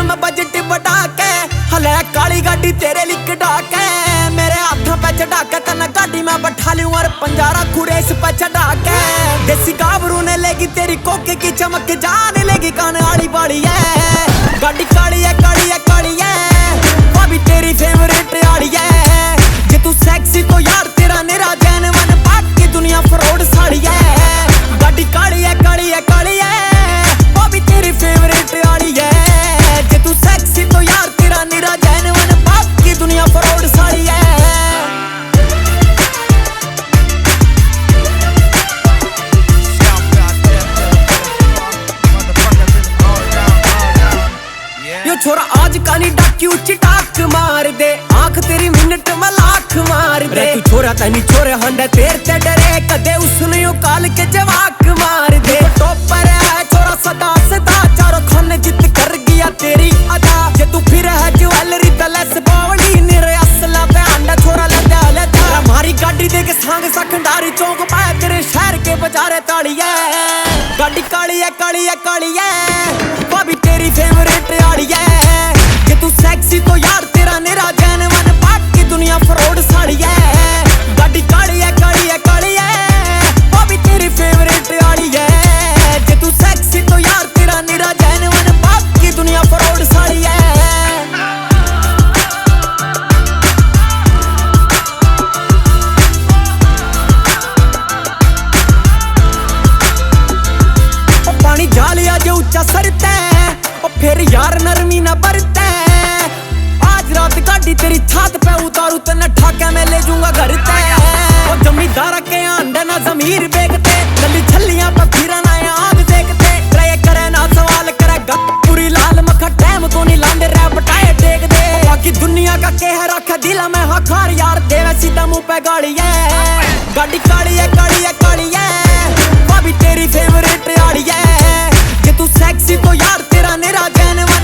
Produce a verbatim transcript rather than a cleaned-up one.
मैं बजट बढ़ा के, हले काली गाड़ी तेरे लिए कढ़ा के, मेरे हाथों पे चढ़ा के तन्ने गाड़ी में बैठा लूं और पंजारा खुरेस पे चढ़ा के। देसी गाबरू ने लेगी तेरी कोके की चमक, जान लेगी कान आली बाली है। गाड़ी काली है, काली है, काली है, वो भी तेरी फेवरेट आली है। जे तू सेक्सी तो यार तेरा निरा जेन्युइन, बाकी दुनिया फ्रॉड साली है। गाड़ी काली है, काली है, काली है, वो भी तेरी फेवरेट आली है। जे तू सेक्सी तो यार तेरा निरा जेन्युइन, बाकी दुनिया फ्रॉड साली है। यो छोरा आज कानी डाकी ऊंची टाक मार दे, आंख तेरी मिनट में लाख मार दे। रे तू छोरा तनी छोरे हंडे तेर ते डरे, कदे उसने यो काल के जवाक मार दे। टॉपर है छोरा सदा सदा, चारों खाने जित कर गया तेरी अदा। जे तू फिर है ज्वेलरी तलस बावली, निरे असला पे अंडा छोरा लदा लदा। मारी गाड़ी देख सांग सा खंडारी चौक पाया, तेरे शहर के बाजारे ताली है। गाड़ी काली है, काली है, काली है, वो भी तेरी फेवरेट आली है। जे तू सेक्सी तो यार तेरा निरा जेन्युइन, बाकी दुनिया फ्रॉड साली है। गाड़ी काली है, काली है, काली है, वो भी तेरी फेवरेट आली है। जे तू सेक्सी तो यार तेरा निरा जेन्युइन, बाकी दुनिया फ्रॉड साली है। ओ पानी जा लिया जे ऊंचा सरते, ओ फिर यार नरमी ना बरते। आज रात गाड़ी तेरी छात पे उतारू, तन्ने ठाके मैं ले जूंगा घर ते। ओ जमींदार के आंडे ना जमीर बेचते, गली छल्लियां पे फिरना है आग देखते। रे करे ना सवाल करे ग-, पूरी लाल मखा टाइम को नहीं लांदे रे बटाए टेक दे। बाकी दुनिया का कह रखा दिल में हखार यार, देवे सीधा मुंह पे गाली है। गाड़ी काली है, काली है, काली है, वो भी तेरी फेवरेट आली है। जे तू सेक्सी तो यार तेरा निरा जेन्युइन,